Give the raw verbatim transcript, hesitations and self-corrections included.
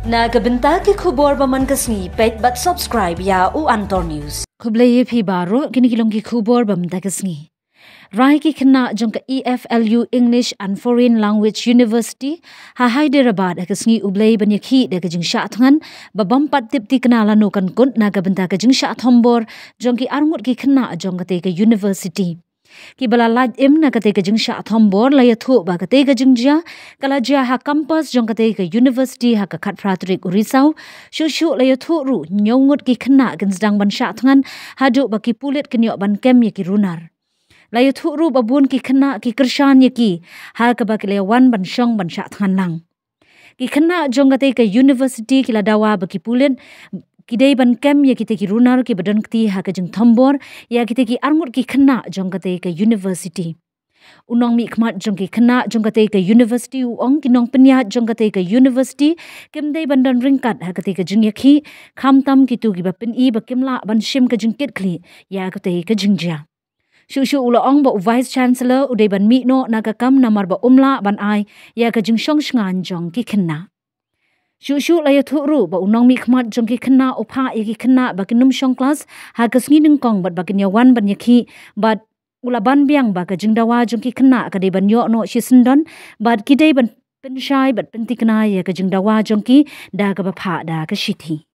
Na ka bynta ki khubor ba man ka sngi, peit bad subscribe ïa U Antor News. Khublei ïa phi baroh, kine ki long ki khubor ba man ka sngi. Rai ki khynnah jong ka E F L U English and Foreign Language University ha Hyderabad ha ka sngi U Blei ban ïakhih da ka jingshah thngan ba bym pat tip thikna lano kan kut na ka bynta ka jingshah thombor jong ki arngut ki khynnah jong katei ka university. Ki ba la lait im na katei ka jingshah thombor la ïathuh ba katei ka jingjia ka la jia ha campus jong katei ka university ha ka khatphra tarik u Risaw. Shuh shuh la ïathuh ruh hynñiew ngut ki khynnah kin sdang ban shah thngan haduh ba ki pulit kin ïoh ban kem ïa ki runar. La ïathuh ruh ba bun ki khynnah ki kyrshan ïa ki ha kaba ki la wan ban shong ban shah thngan lang. Ki khynnah jong katei ka university ki la dawa ba ki pulit ki dei ban kem ïa kitei ki runar ki ba don kti ha ka jingthombor ïa kitei ki arngut ki khynnah jong katei ka university. U nongmihkhmat jong ki khynnah jong katei ka university u ong ki nongpynïaid jong katei ka university kim dei ban don ryngkat ha katei ka jingïakhih, khamtam kito ki ba pyni ba kim lah ban shim ka jingkitkhlieh ïa katei ka jingjia. Shuh shuh u la ong ba u Vice Chancellor u dei ban mih noh na ka kam namar ba um lah ban ai ïa ka jingshong shngaiñ jong ki khynnah. Shuh shuh la ïathuh ruh ba u nongmihkhmat jong ki khynnah u phah ïa ki khynnah ba kin ym shong klas ha ka sngi nyngkong bad ba kin ïa wan ban ïakhih, bad u la ban biang ba ka jingdawa jong ki khynnah ka dei ban ïoh noh shisyndon bad ki dei ban pynshai bad pynthikna ïa ka jingdawa jong ki da kaba phah da ka shithi.